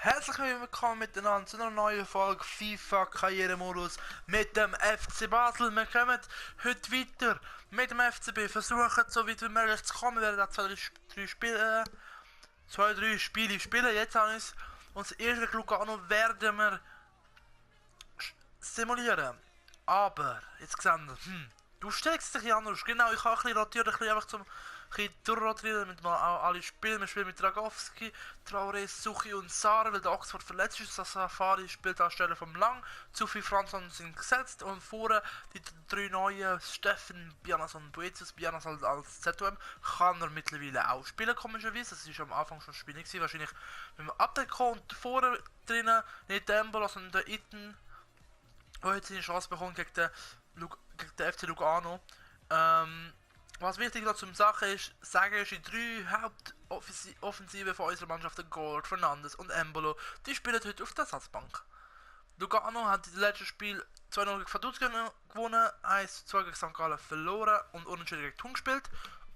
Herzlich willkommen miteinander zu einer neuen Folge FIFA Karrieremodus mit dem FC Basel. Wir kommen heute weiter mit dem FCB, versuchen so weit wie möglich zu kommen. Wir werden da zwei, drei Spiele spielen. Jetzt haben wir unser erstes Lugano werden wir simulieren. Aber, jetzt sehen wir, du stellst dich anders. Genau, ich habe ein bisschen rotiert, ein bisschen einfach zum durchrotieren, damit wir alle spielen. Wir spielen mit Dragowski, Traoré, Suchi und Sar, weil der Oxford verletzt ist. Das Safari spielt anstelle vom Lang. Zu viele Franzosen sind gesetzt und vorne die drei neuen, Steffen, Bianas und Boetius. Bianas als ZOM kann er mittlerweile auch spielen, komischerweise. Das war am Anfang schon Spiel gewesen. Wahrscheinlich, wenn wir Update kommen und vorne drinnen nicht der Embolo, sondern der Iten, der jetzt seine Chance bekommt gegen den FC Lugano. Was wichtig noch zum Sache ist, sagen ist, die drei Hauptoffensive von unserer Mannschaft, der Gold, Fernandes und Embolo, die spielen heute auf der Ersatzbank. Lugano hat im letzten Spiel 2-0 gegen Vaduz gewonnen, 1-2 gegen St. Gallen verloren und unentschieden gegen Thun gespielt.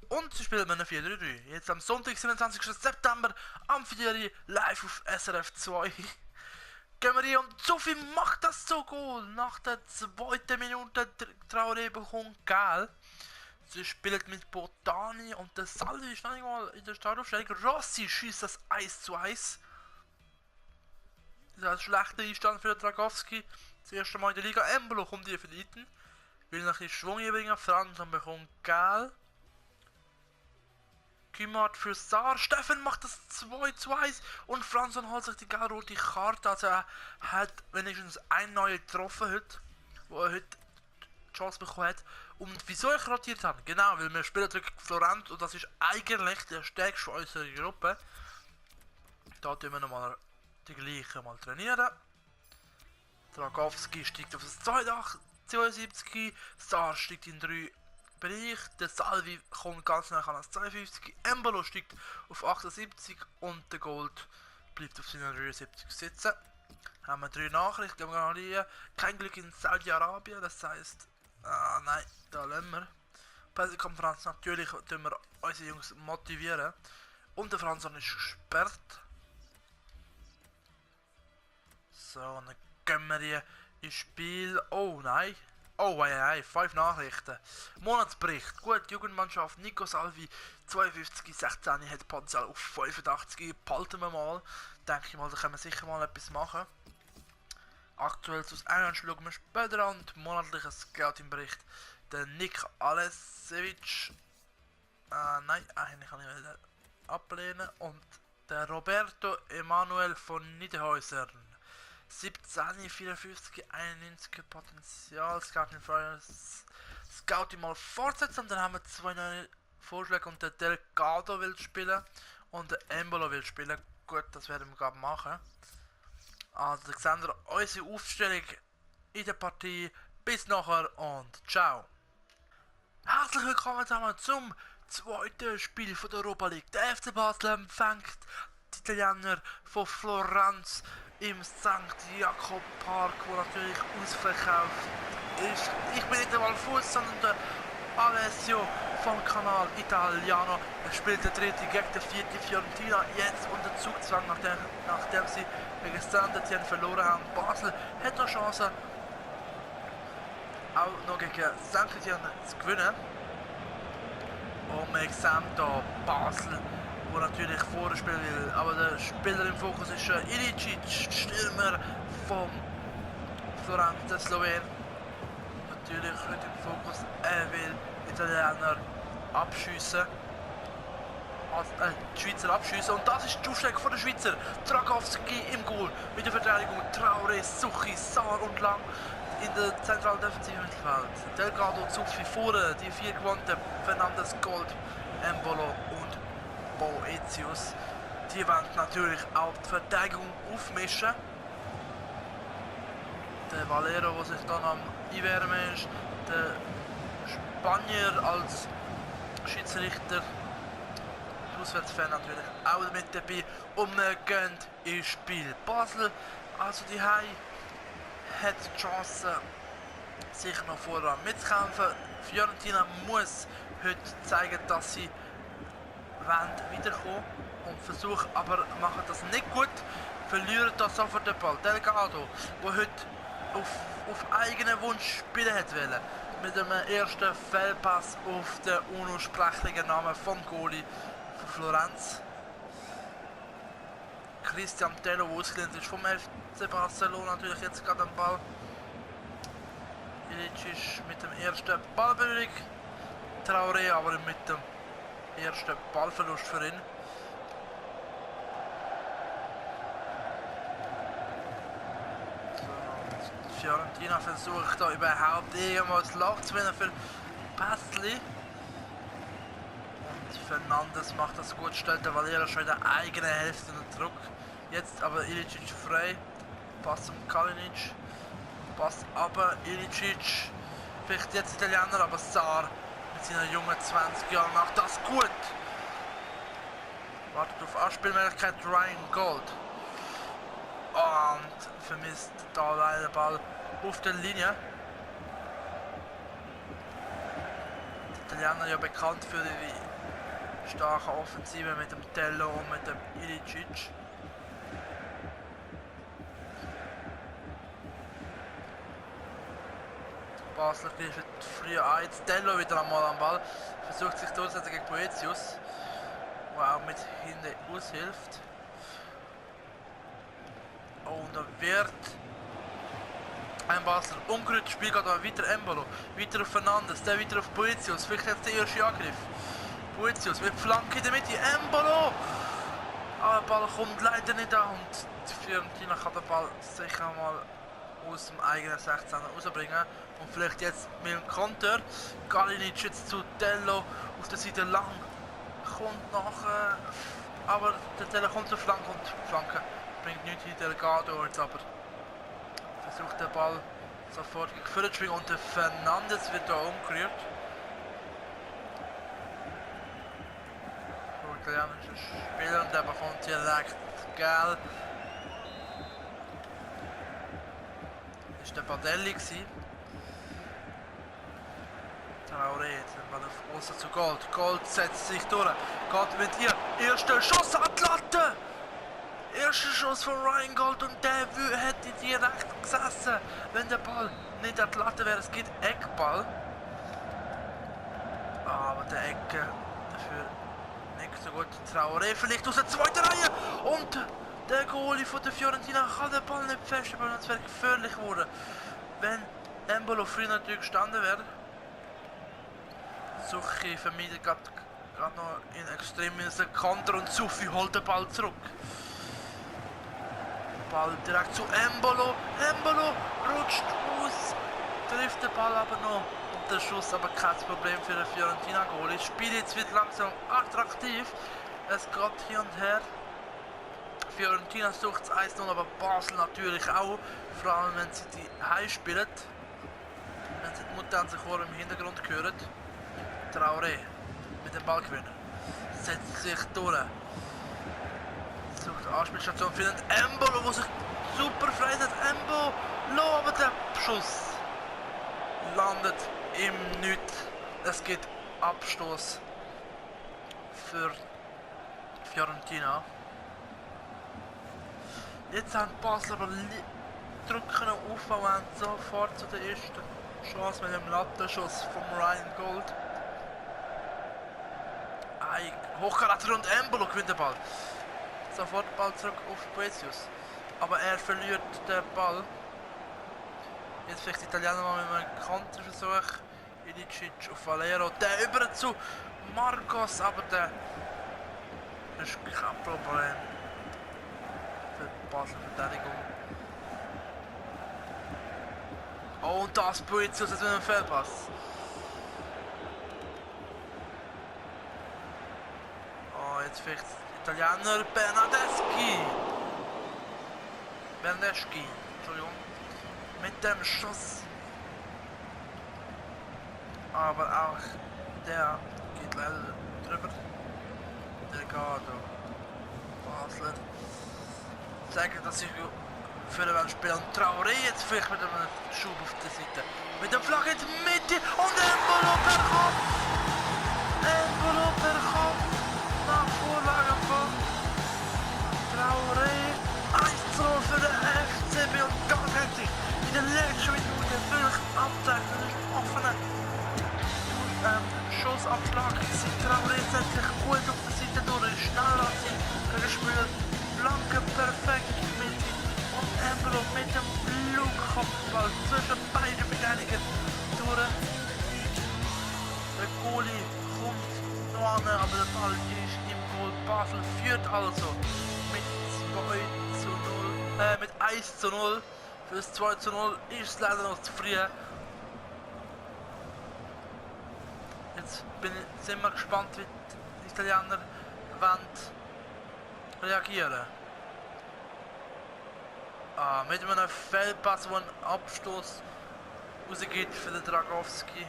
Und sie spielen mit einer 4-3-3. Jetzt am Sonntag, 27. September, am 4 live auf SRF 2. Gehen wir rein und Sophie macht das so Goal. Nach der zweiten Minute Traoré bekommt Gel. Sie spielt mit Botani und der Salvi ist noch nicht mal in der Startaufstellung. Rossi schießt das 1:1. Das ist ein schlechter Einstand für Dragowski. Das erste Mal in der Liga. Embolo kommt hier für die Iten. Will noch ein bisschen Schwung bringen. Franz bekommt Gel. Kümmert für Sar. Steffen macht das 2:1 und Franzon holt sich die gelb-rote Karte. Also er hat wenigstens einen neuen getroffen heute, wo er heute die Chance bekommen hat. Und wieso ich rotiert habe? Genau, weil wir spielen gegen Florenz und das ist eigentlich der stärkste unserer Gruppe. Da tun wir nochmal die gleiche mal trainieren. Dragowski steigt auf das 72, Sar steigt in 3 Bereich, der Salvi kommt ganz nah an das 52, Embolo steigt auf 78 und der Gold bleibt auf seiner 73 sitzen. Haben wir 3 Nachrichten, gehen wir rein. Kein Glück in Saudi-Arabien, das heisst, nein, da lassen wir. Pressekonferenz, natürlich tun wir unsere Jungs motivieren. Und der Franzon ist gesperrt. So, und dann gehen wir hier ins Spiel. Oh nein. Oh, 5 Nachrichten. Monatsbericht. Gut, Jugendmannschaft. Nico Salvi, 52, 16, hat Potenzial auf 85. Behalten wir mal. Denke ich mal, da können wir sicher mal etwas machen. Aktuell aus England schauen wir später an. Monatlicher Scouting-Bericht. Der Nick Alesevich. Nein, eigentlich kann ich wieder ablehnen. Und der Roberto Emanuel von Niederhäusern. 17, 54, 91 Potenzial, Scouting mal fortsetzen und dann haben wir 2 neue Vorschläge und der Delgado will spielen und der Embolo will spielen. Gut, das werden wir gerade machen. Also, da sehen wir unsere Aufstellung in der Partie. Bis nachher und ciao. Herzlich willkommen zusammen zum zweiten Spiel von der Europa League. Der FC Basel empfängt die Italiener von Florenz im St. Jakob Park, wo natürlich ausverkauft ist. Ich bin nicht einmal Fuß, sondern der Alessio vom Kanal Italiano. Er spielt der dritte gegen den vierten Fiorentina, jetzt unter Zugzwang, nachdem sie gegen St. Etienne verloren haben. Basel hat noch Chancen, auch noch gegen St. Etienne zu gewinnen. Und wir sehen hier Basel, wo natürlich vorne spielen will, aber der Spieler im Fokus ist Ilicic, Stürmer vom Florenz, der Slowen. Natürlich heute im Fokus, er will Italiener abschiessen, die Schweizer abschiessen, und das ist die Aufstellung von der Schweizer. Dragowski im Goal, mit der Verteidigung Traoré, Suchi, Sar und Lang in der zentralen defensiven Mittelfeld. Delgado, Zuffi vorne, die 4 gewonnenen, Fernandes, Gold, Embolo und Boetius. Die wollen natürlich auch die Verteidigung aufmischen. Der Valero, der sich dann am Einwärmen ist, der Spanier als Schiedsrichter, der Auswärtsfan natürlich auch mit dabei, und wir gehen ins Spiel. Basel, also die Hai, hat die Chance, sich noch voran mitzukämpfen. Fiorentina muss heute zeigen, dass sie wiederkommen. und versuchen, aber machen das nicht gut, verlieren da sofort den Ball. Delgado, der heute auf eigenen Wunsch spielen hat wollen, mit dem ersten Fehlpass auf den unaussprechlichen Namen vom Goalie von Florenz. Christian Tello, der ausgelehnt ist vom FC Barcelona, natürlich jetzt gerade am Ball. Ilicic mit dem ersten Ballberührung. Traoré aber mit dem ersten Ballverlust für ihn. So, Fiorentina versucht da überhaupt irgendwas Lauf zu finden für Passli. Und Fernandes macht das gut, stellt der Valera schon in der eigenen Hälfte unter Druck. Jetzt aber Ilicic frei. Pass zum Kalinic. Pass aber Ilicic. Vielleicht jetzt Italiener, aber Sarr mit seiner jungen 20 Jahren macht das gut. Wartet auf Anspielmöglichkeit Ryan Gold. Und vermisst da leider den Ball auf der Linie. Die Italiener ja bekannt für die starke Offensive mit dem Tello und mit dem Ilicic. Basler greift früh ein, Tello wieder einmal am Ball, versucht sich durchzusetzen gegen Boetius, der auch mit hinten aushilft. Und da wird ein Basler umgerührt, Spiel geht aber weiter Embolo, weiter auf Fernandes, der weiter auf Boetius, vielleicht jetzt der erste Angriff. Boetius mit Flanke in der Mitte, Embolo! Aber der Ball kommt leider nicht an und die Fiorentina kann den Ball sicher mal aus dem eigenen 16er rausbringen. Und vielleicht jetzt mit dem Konter. Kalinic jetzt zu Tello auf der Seite lang. Kommt nachher. Aber der Tello kommt zur Flanke und Flanke bringt nichts hin. Delgado jetzt aber versucht den Ball sofort gefüllt zu schwingen und der Fernandes wird da umgerührt. Der italienische Spieler und der bekommt direkt gelb. Das war der Bardelli. Traoré, jetzt mal auf Außen zu Gold. Gold setzt sich durch. Gold mit ihr. Erster Schuss an die Latte. Erster Schuss von Ryan Gold und der hätte direkt gesessen, wenn der Ball nicht an die Latte wäre. Es geht Eckball. Aber der Ecke dafür nicht so gut. Traoré vielleicht aus der zweiten Reihe und der Goalie von der Fiorentina kann den Ball nicht festhalten, weil es wäre gefährlich geworden, wenn Embolo früher natürlich gestanden wäre. Suchi vermeidet gerade noch in extrem Konter und Sufi holt den Ball zurück. Ball direkt zu Embolo. Embolo rutscht aus, trifft den Ball aber noch. Und der Schuss aber kein Problem für den Fiorentina-Goalie. Das Spiel jetzt wird langsam attraktiv. Es geht hier und her. Fiorentina sucht das 1-0, aber Basel natürlich auch. Vor allem wenn sie die Heim spielen. Wenn sie die Mutanzenchor im Hintergrund hören. Traoré mit dem Ballgewinn. Setzt sich durch. Sucht Anspielstation, findet Embolo, der sich super frei setzt. Embolo, aber der Schuss landet im Nichts. Es gibt Abstoß für Fiorentina. Jetzt haben die Basler aber Druck aufbauen, sofort zu der ersten Chance mit dem Lattenschuss von Ryan Gold. Hochcharakter und Embolo gewinnt den Ball. Sofort Ball zurück auf Boetius. Aber er verliert den Ball. Jetzt vielleicht die Italiener mal mit einem Konterversuch. Ilicic auf Valero. Der über zu Marcos, aber der ist kein Problem für die Basler Verteidigung. Oh, und das Boetius jetzt mit einem Fehlpass. Jetzt vielleicht Italiener Bernardeschi, Entschuldigung, mit dem Schuss. Aber auch der geht leider drüber. Delgado, Basler, zeigen, dass sie für den spielen. Traoré jetzt vielleicht mit einem Schub auf der Seite. Mit dem Flagge in die Mitte und Embolo per Kopf. Embolo per Kopf. Nach Vorlage von Traoré setzt sich gut auf der Seite durch, schnell als sie gegen Spieler. Flanke perfekt mit und Embolo mit dem Flugkopfball zwischen beiden Verteidiger durch. Der Goalie kommt noch an, aber der Ball ist im Goal. Basel führt also mit 1:0. Für das 2:0 ist es leider noch zu früh. Jetzt sind wir gespannt, wie die Italiener reagieren. Mit einem Fehlpass, wo ein Abstoß rausgeht für den Dragowski.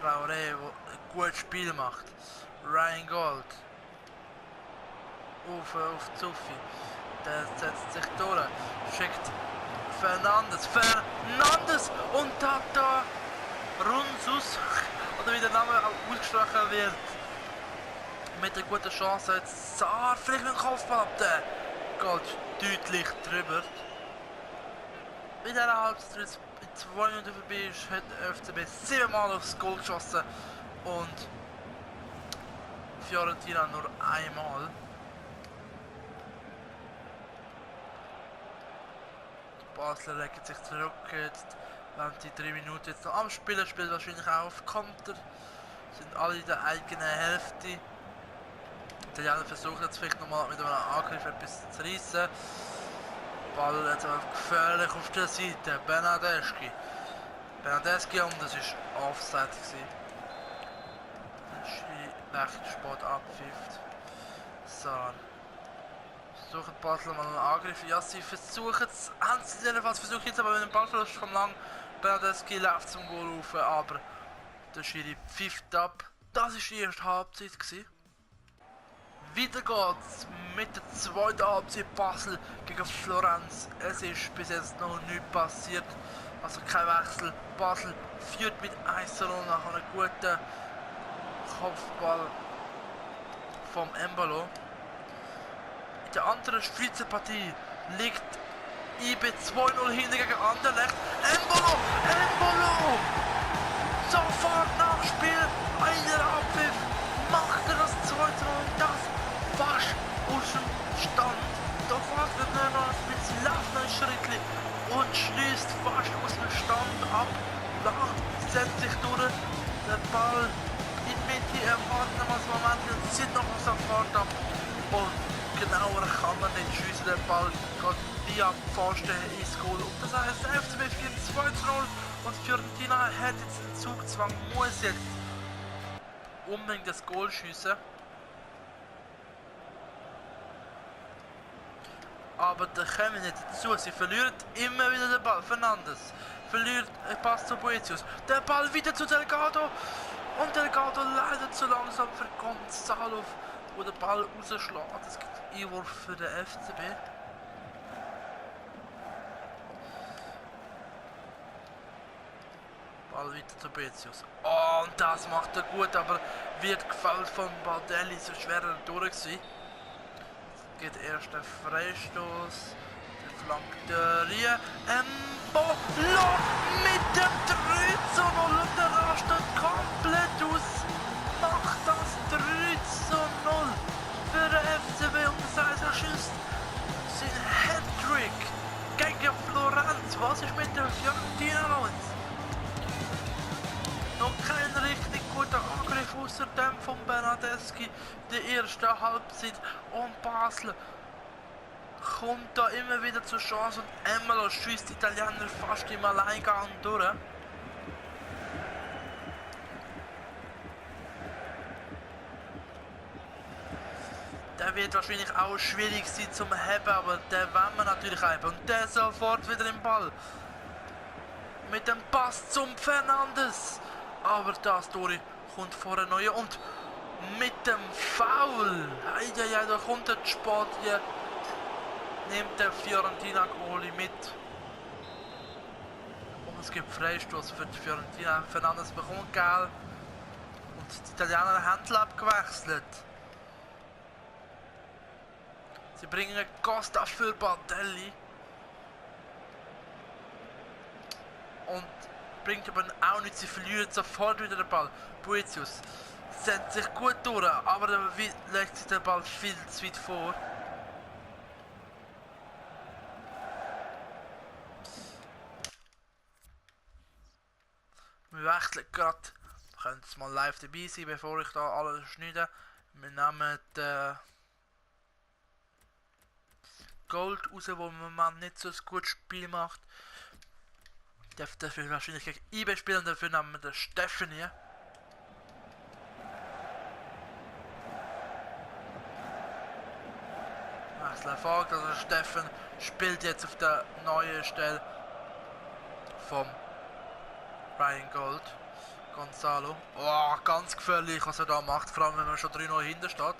Traoré, der ein gutes Spiel macht. Ryan Gold. Auf Zuffi. Der setzt sich durch. Schickt Fernandes und da Runzus, oder wie der Name ausgesprochen wird, mit einer guten Chance jetzt Saar, vielleicht mit dem Kopfball ab, der geht deutlich drüber. Bei dieser Halbzeit, in 2 Minuten vorbei ist, hat der FCB 7-mal aufs Goal geschossen und Fiorentina nur einmal. Basler legt sich zurück, jetzt während die 3 Minuten jetzt noch am Spielen, spielt wahrscheinlich auch auf Konter, sind alle in der eigenen Hälfte. Die Italiener versuchen jetzt vielleicht nochmal mit einem Angriff etwas zu reissen. Ball jetzt aber gefährlich auf der Seite, Bernardeschi und das war Offside gewesen. Der Schiri recht spät abpfifft. Saar. Versuchen Basel mal einen Angriff. Ja, sie versuchen es, haben sie jedenfalls versucht jetzt, aber mit dem Ballverlust vom Lang Bernardeschi läuft zum Goal rauf, aber der Schiri pfifft ab. Das war die erste Halbzeit gewesen. Weiter geht's mit der zweiten Halbzeit Basel gegen Florenz. Es ist bis jetzt noch nichts passiert, also kein Wechsel. Basel führt mit 1:0 nach einem guten Kopfball vom Embolo. In der anderen Schweizer Partie liegt IB 2:0 hinten gegen Anderlecht. Embolo! Sofort nach Spiel, einer Abpfiff, macht er das 2:0 und das fast aus dem Stand. Da wartet er noch ein bisschen, läuft noch ein Schrittchen und schließt fast aus dem Stand ab. Lang setzt sich durch, der Ball in die Mitte, erwartet noch einen Moment und zieht noch sofort ab. Und genauer kann man nicht schiessen, der Ball geht via Pfosten ins Goal. Und das heißt, der FCB führt 2:0 und Fiorentina hat jetzt einen Zugzwang, muss jetzt unbedingt das Goal schiessen. Aber da kommen wir nicht dazu. Sie verlieren immer wieder den Ball. Fernandes verliert, Pass zu Boetius. Der Ball wieder zu Delgado. Und Delgado leider zu langsam für Gonzalo, wo der Ball rausschlägt. Es gibt Einwurf für den FCB. Ball weiter zu Boetius. Oh, und das macht er gut, aber wird gefällt von Baldelli, so schwer durch gewesen. Geht erst der Freistoß, der flankt Rie, Embolo mit dem 3:0 und der rastet komplett aus, macht das 3:0 für den FCB und das heißt, er schießt sein Hattrick gegen Florenz. Was ist mit der Fiorentina los? Noch kein richtig guter Angriff außer dem von Bernardeschi, die erste Halbzeit, und Basel kommt da immer wieder zur Chance und Embolo schießt die Italiener fast im Alleingang durch. Der wird wahrscheinlich auch schwierig sein zum Heben, aber der wollen wir natürlich haben. Und der sofort wieder im Ball. Mit dem Pass zum Fernandes. Aber das Tori kommt vor eine neue und mit dem Foul. Ja, da kommt der Sport hier. Nimmt der Fiorentina Goalie mit. Und es gibt Freistoß für die Fiorentina. Fernandes bekommt Geld. Und die Italiener haben abgewechselt. Sie bringen Costa für Baldelli. Und bringt aber auch nichts, sie verlieren sofort wieder den Ball. Boetius setzt sich gut durch, aber dann legt sich der Ball viel zu weit vor. Wir wechseln gerade. Wir können jetzt mal live dabei sein, bevor ich da alles schneide. Wir nehmen den Gold raus, wo im Moment nicht so ein gutes Spiel macht. Dafür wahrscheinlich gegen IB spielen, dafür nehmen wir den Steffen hier. Wechsel erfolgt, also Steffen spielt jetzt auf der neuen Stelle vom Ryan Gold. Gonzalo. Oh, ganz gefährlich, was er da macht, vor allem wenn man schon 3-0 hinter steht.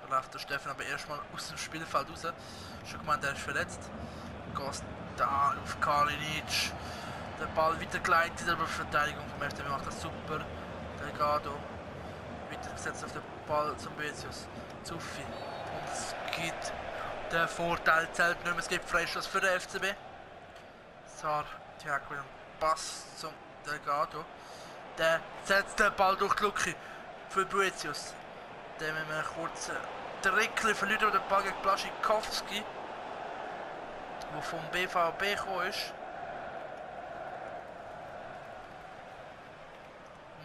Da läuft der Steffen aber erstmal aus dem Spielfeld raus. Schon gemeint, er ist verletzt. Geht da auf Kalinic. Der Ball weitergeleitet, aber die Verteidigung vom FCB macht das super. Delgado. Weitergesetzt auf den Ball zum Boetius. Zuffi. Und es gibt den Vorteil, zählt nicht mehr, es gibt Freistoß für den FCB. Sar, direkt mit dem Pass zum Delgado. Der setzt den Ball durch die Lücke für Boetius. Der mit einem kurzen Trickli verliert den Ball gegen Blaszczykowski, der vom BVB gekommen ist.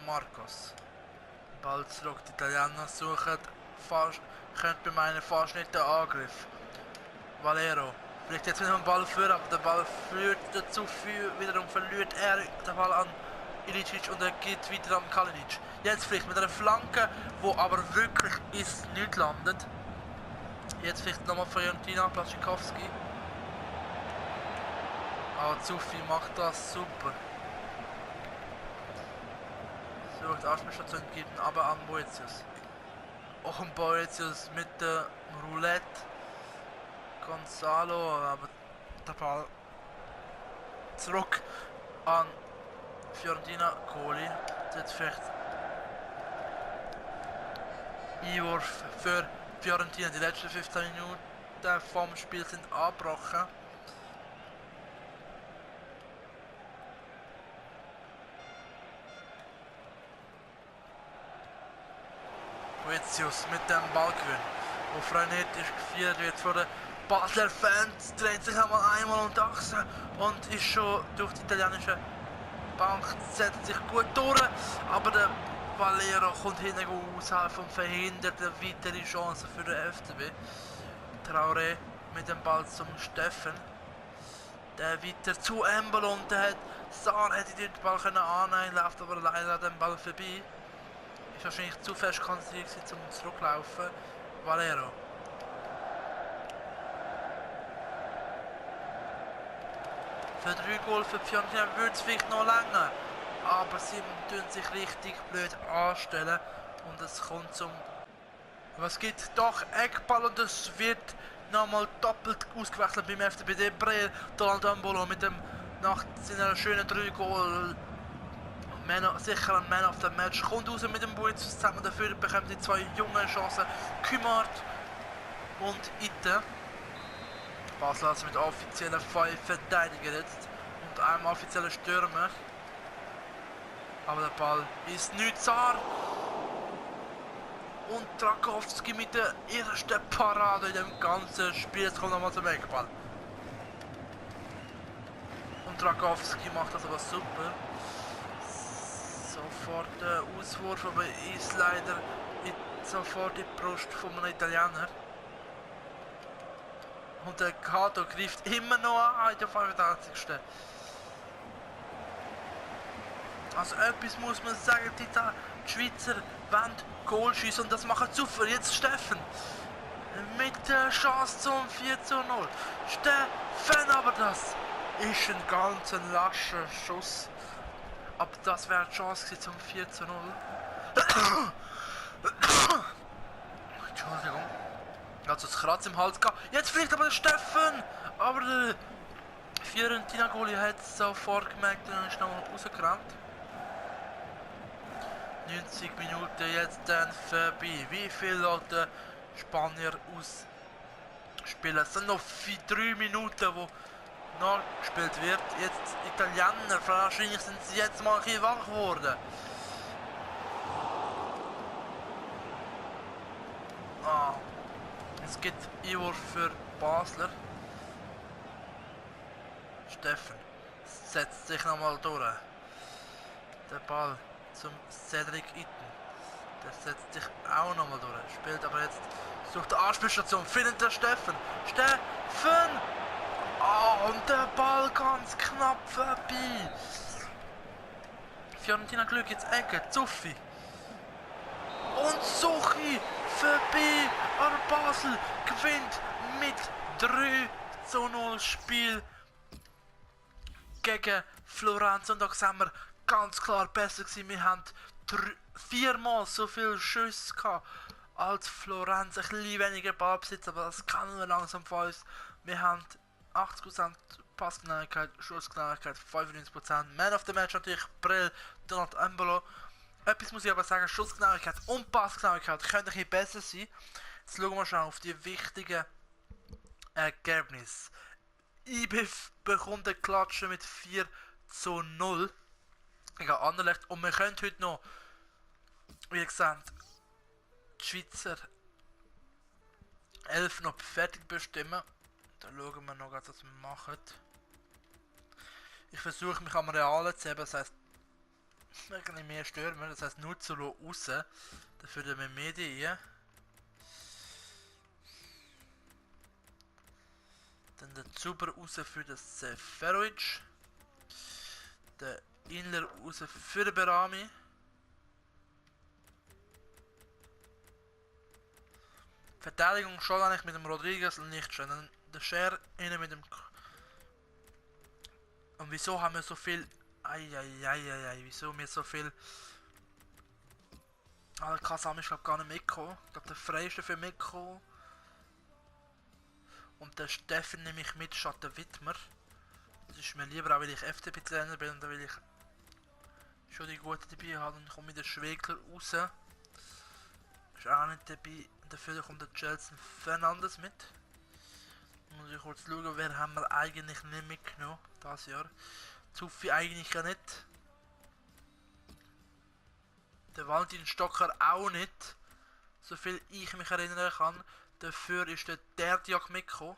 Marcos. Ball zurück, die Italiener suchen fast, könnte meinen fast nicht den Angriff. Valero. Vielleicht jetzt wieder einen Ball führen, aber der Ball führt dazu, wiederum verliert er den Ball an Ilicic und er geht weiter an Kalinic. Jetzt vielleicht mit einer Flanke, wo aber wirklich ins Nichts landet. Jetzt vielleicht nochmal von Fiorentina, Blaszczykowski. Aber Zuffi macht das super. Sucht Anspielstation, gibt ihn aber an Boetius. Auch ein Boetius mit der Roulette. Gonzalo, aber der Ball zurück an Fiorentina, Kohli. Jetzt vielleicht Einwurf für Fiorentina. Die letzten 15 Minuten vom Spiel sind abgebrochen. Boetius mit dem Ballgewinn, wo frenetisch gefeiert wird von den Basler Fans, dreht sich einmal um die Achse und ist schon durch die italienische Bank, setzt sich gut durch, aber der Valero kommt hinten aushelfen und verhindert eine weitere Chance für den FCB. Traoré mit dem Ball zum Steffen, der weiter zu Embolo und der Sar hätte den Ball annehmen können, läuft aber leider an dem Ball vorbei. Ist wahrscheinlich zu fest konzentriert zum Zurücklaufen. Valero. Für 3 Goal für Fiorentina würde es vielleicht noch länger, aber sie tun sich richtig blöd anstellen und es kommt zum... Aber es gibt doch Eckball und es wird nochmal doppelt ausgewechselt beim FCB. Debrel, Donald Embolo mit dem nach seiner schönen 3 Goal sicher ein Man of the Match. Kommt raus mit dem Boetius zusammen, dafür bekommen die 2 junge Chancen. Kümart und Ite. Basel hat mit offiziellen 5 Verteidiger jetzt und einem offiziellen Stürmer. Aber der Ball ist nicht Sar. Und Trakowski mit der ersten Parade in dem ganzen Spiel. Jetzt kommt nochmal zum Eckball. Und Trakowski macht das aber super. Sofort der Auswurf, aber ist leider sofort die Brust von einem Italiener. Und der Kato greift immer noch an in der 85. Also etwas muss man sagen, die Schweizer wollen Goal schiessen und das machen super. Jetzt Steffen mit der Chance zum 4:0. Steffen, aber das ist ein ganz lascher Schuss. Aber das wäre die Chance zum 4:0. Entschuldigung. Also das Kratz im Hals gehabt. Jetzt fliegt aber der Steffen. Aber der Fiorentina-Goalie hat es sofort gemerkt und ist nochmal rausgerannt. 90 Minuten jetzt dann vorbei. Wie viel lässt der Spanier ausspielen? Es sind noch 3 Minuten, wo nachgespielt wird. Jetzt Italiener, wahrscheinlich sind sie jetzt mal ein bisschen wach geworden. Ah, es gibt Einwurf für Basler. Steffen setzt sich nochmal durch. Der Ball zum Cedric Itten. Der setzt sich auch nochmal durch. Spielt aber jetzt, sucht die Anspielstation, findet der Steffen. Steffen! Oh, und der Ball ganz knapp vorbei. Fiorentina Glück jetzt Ecke, Zuffi. Und Suchi vorbei. Aber Basel gewinnt mit 3:0 Spiel gegen Florenz. Und da sehen wir ganz klar besser gewesen. Wir haben 4-mal so viele Schüsse gehabt als Florenz. Ein bisschen weniger Ballbesitz, aber das kann nur langsam von uns. Wir haben 80% Passgenauigkeit, Schussgenauigkeit 95%. Man of the Match natürlich Brill, Donald Embolo. Etwas muss ich aber sagen, Schussgenauigkeit und Passgenauigkeit können ein bisschen besser sein. Jetzt schauen wir schon auf die wichtigen Ergebnisse. IB bekommt eine Klatsche mit 4:0 gegen Anderlecht. Und wir können heute noch, wie gesagt, die Schweizer 11 noch fertig bestimmen. Da schauen wir noch, was wir machen. Ich versuche mich am Realen zu heben, das heisst, wir können mehr Stürmer, das heisst nur zu raus. Dafür wir Medien rein. Dann der Zuber raus für den Seferovic. Der Inler raus für den Berami. Verteidigung schon eigentlich mit dem Rodriguez und nicht schon. Dann der Scher innen mit dem. Und wieso haben wir so viel. Wieso wir so viel. Kasam ist glaube gar nicht mitgekommen. Ich glaube der Freiste für mitgekommen. Und der Steffen nehme ich mit statt der Wittmer. Das ist mir lieber, auch weil ich FDP-Trainer bin und weil ich schon die Guten dabei habe. Und komme mit der Schwegler raus. Ist auch nicht dabei. Dafür kommt der Chelsea Fernandes mit. Muss ich kurz schauen, wer haben wir eigentlich nicht mitgenommen dieses Jahr. Zuffi eigentlich ja nicht. Der Valentin Stocker auch nicht. Soviel ich mich erinnern kann. Dafür ist der Derdiak mitgekommen.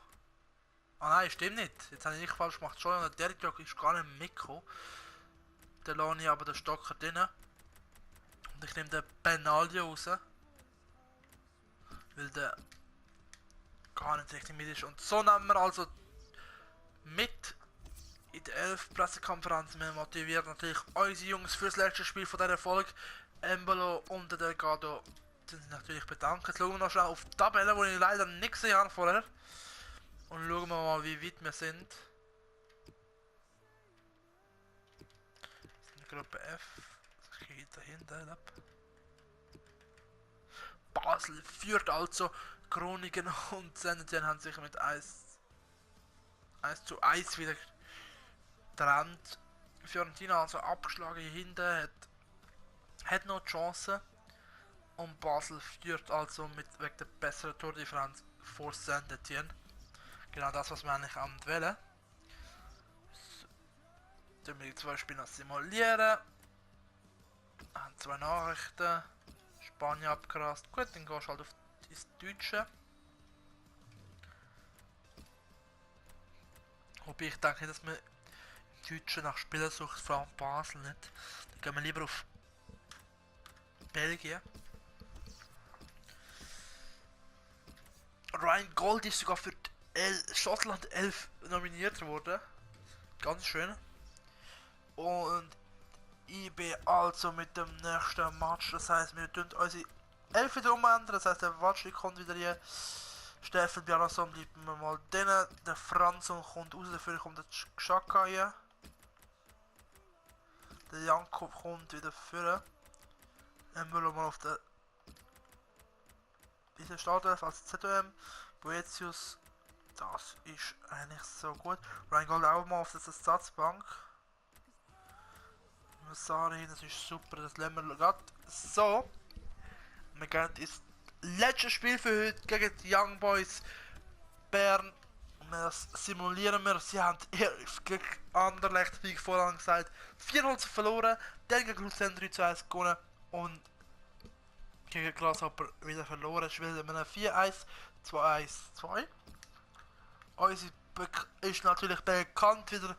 Ah nein, stimmt nicht. Jetzt habe ich nicht falsch gemacht. Schon, der Derdiak ist gar nicht mitgekommen. Der lohne ich aber den Stocker drin. Und ich nehme den Benaglio raus. Weil der gar nicht richtig mit ist. Und so nehmen wir also mit in der 11 Pressekonferenz. Wir motivieren natürlich unsere Jungs für das letzte Spiel von dieser Folge. Embolo und der Delgado sind sich natürlich bedankt. Jetzt schauen wir noch schnell auf die Tabelle, die ich leider nicht gesehen habe vorher. Und schauen wir mal, wie weit wir sind. Das ist eine Gruppe F. Das geht dahinter. Basel führt also. Groningen und Saint-Étienne haben sich mit 1:1 wieder getrennt. Fiorentina also abgeschlagen hier hinten, hat noch Chancen. Und Basel führt also wegen der besseren Tordifferenz vor Saint-Étienne. Genau das, was wir eigentlich am wollen. So, wir die zwei Spiele noch simulieren. Haben 2 Nachrichten. Spanien abgerast. Gut, dann gehst du halt auf das Deutsche. Wobei ich denke, dass wir im Deutschen nach Spielern sucht, vor allem Basel nicht. Dann gehen wir lieber auf Belgien. Ryan Gold ist sogar für Schottland 11 nominiert worden. Ganz schön. Und IB also mit dem nächsten Match. Das heisst, wir tun unsere 11 wieder umändern. Das heisst, der Watschli kommt wieder hier. Steffen Bjarnason bleibt mir mal drinnen. Der Franzon kommt raus, dafür kommt der Xhaka hier. Der Jakob kommt wieder vor. Dann wollen wir mal auf der diese Startelf als ZOM. Boetius, das ist eigentlich so gut. Ryan Gold auch mal auf der Ersatzbank. Masari, das ist super, das lassen wir gerade so. Wir gehen ins letzte Spiel für heute gegen die Young Boys Bern. Und Das simulieren wir. Sie haben gegen Anderlecht, wie ich vorhin gesagt, 4-0 verloren, dann gegen Luzern 3-1 gewonnen und gegen Grasshopper wieder verloren. Spielen wir 4-1, 2-1-2. Unsere ist natürlich bekannt wieder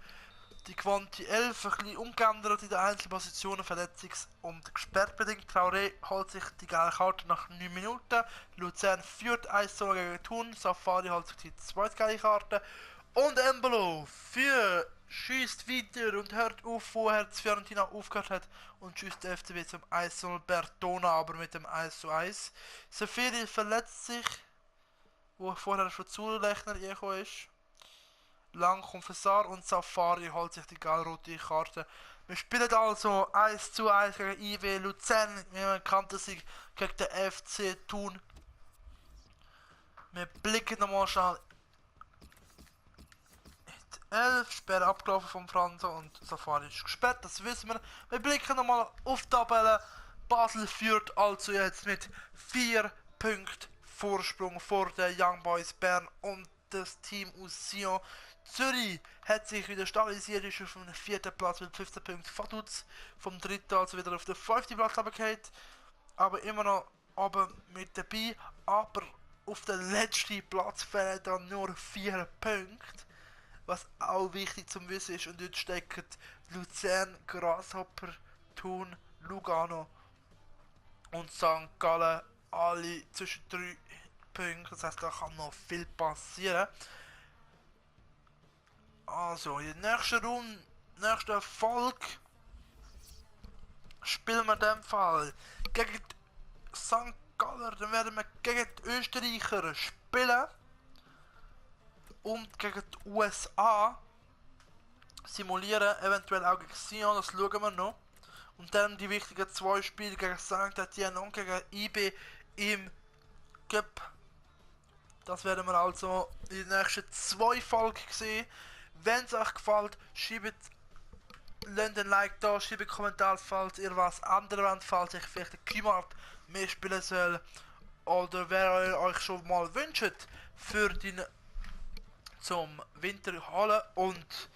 die gewohnte 11, ein bisschen umgeändert in den einzelnen Positionen, verletzungs- und gesperrtbedingt. Traoré holt sich die gelbe Karte nach 9 Minuten. Luzern führt 1-0 gegen Thun. Safari holt sich die zweite gelbe Karte. Und Embolo schießt weiter und hört auf, wo Herz Fiorentina aufgehört hat. Und schießt der FCB zum 1-0. Bertona aber mit dem 1-1. Safiri verletzt sich, wo vorher schon Zulechner gekommen ist. Lang kommt Fassar und Safari holt sich die gelb-rote Karte. Wir spielen also 1-1 gegen IW Luzern. Wir haben einen Kantersieg gegen den FC Thun. Wir blicken nochmal schnell. 11 Sperre abgelaufen vom Franzo und Safari ist gesperrt, das wissen wir. Wir blicken nochmal auf die Tabelle. Basel führt also jetzt mit 4 Punkten Vorsprung vor den Young Boys Bern und das Team aus Sion. Zürich hat sich wieder stabilisiert, ist auf dem 4. Platz mit 15 Punkten. Vaduz vom 3. also wieder auf den 5. Platz runtergefallen, aber immer noch oben mit dabei. Aber auf den letzten Platz fehlen dann nur 4 Punkte, was auch wichtig zum Wissen ist. Und dort stecken Luzern, Grasshopper, Thun, Lugano und St. Gallen alle zwischen 3 Punkten. Das heißt, da kann noch viel passieren. Also, in der nächsten Runde, nächsten Folge, spielen wir in dem Fall gegen St. Galler. Dann werden wir gegen die Österreicher spielen. Und gegen die USA simulieren, eventuell auch gegen Sion, das schauen wir noch. Und dann die wichtigen 2 Spiele gegen St. Etienne und gegen IB im Cup. Das werden wir also in den nächsten 2 Folgen sehen. Wenn es euch gefällt, schreibt ein Like da, schreibt einen Kommentar, falls ihr was anderes wollt, falls ich vielleicht ein Keymark mehr spielen soll. Oder wer ihr euch schon mal wünscht für den zum Winter holen und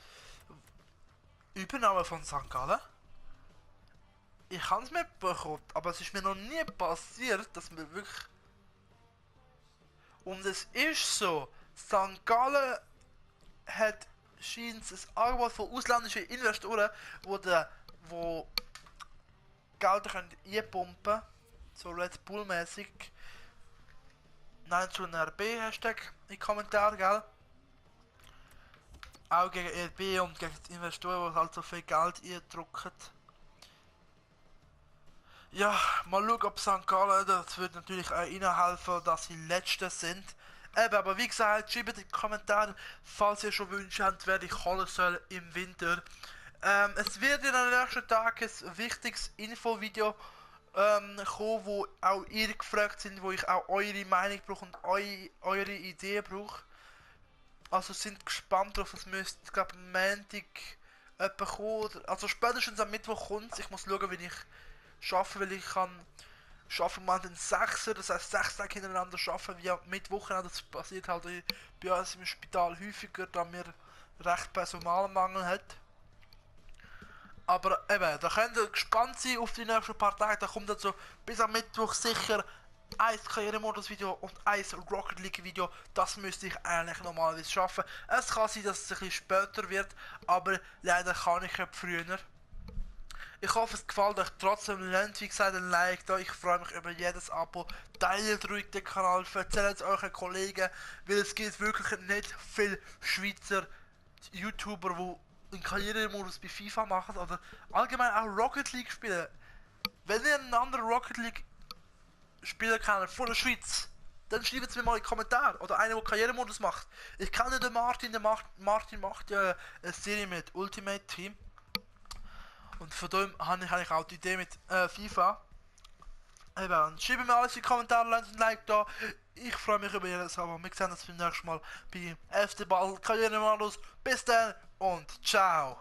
Übernahme von St. Gallen. Ich habe es mitbekommen, aber es ist mir noch nie passiert, dass wir wirklich... Und es ist so, St. Gallen hat scheint ein Angebot von ausländischen Investoren, wo Gelder können einpumpen können, so Red Bull mäßig. Nein, zu einer RB Hashtag in den Kommentaren, gell? Auch gegen RB und gegen die Investoren, die halt so viel Geld eindrücken. Ja, mal schauen, ob St. Gallen, das wird natürlich auch ihnen helfen, dass sie Letzte sind. Eben, aber wie gesagt, schreibt in die Kommentare, falls ihr schon Wünsche habt, wer ich holen soll im Winter. Es wird in den nächsten Tagen ein wichtiges Infovideo kommen, wo auch ihr gefragt sind, wo ich auch eure Meinung brauche und eure Ideen brauche. Also sind gespannt drauf, es müsste, ich glaube, am Montag etwa kommen. Also spätestens am Mittwoch kommt es. Ich muss schauen, wie ich schaffe, weil ich kann schaffen wir den 6er, das heißt 6 Tage hintereinander schaffen, wie Mittwoch. Das passiert halt bei uns im Spital häufiger, da wir recht Personalmangel hat. Aber eben, da könnt ihr gespannt sein auf die nächsten paar Tage. Da kommt also bis am Mittwoch sicher ein Karrieremodus-Video und ein Rocket League-Video. Das müsste ich eigentlich normalerweise schaffen. Es kann sein, dass es ein bisschen später wird, aber leider kann ich nicht früher. Ich hoffe, es gefällt euch trotzdem. Lasst wie gesagt ein Like da. Ich freue mich über jedes Abo. Teilt ruhig den Kanal, erzählt es euren Kollegen, weil es gibt wirklich nicht viele Schweizer YouTuber, die einen Karrieremodus bei FIFA machen oder allgemein auch Rocket League spielen. Wenn ihr einen anderen Rocket League Spieler kennt von der Schweiz, dann schreibt es mir mal in die Kommentare. Oder einer, der Karrieremodus macht. Ich kenne den Martin. Martin macht ja eine Serie mit Ultimate Team. Und von dem habe ich eigentlich auch die Idee mit FIFA. Eben, schreibt mir alles in die Kommentare, lasst ein Like da. Ich freue mich über jedes Abo. Wir sehen uns beim nächsten Mal bei FC Basel Karrieremodus. Bis dann und ciao.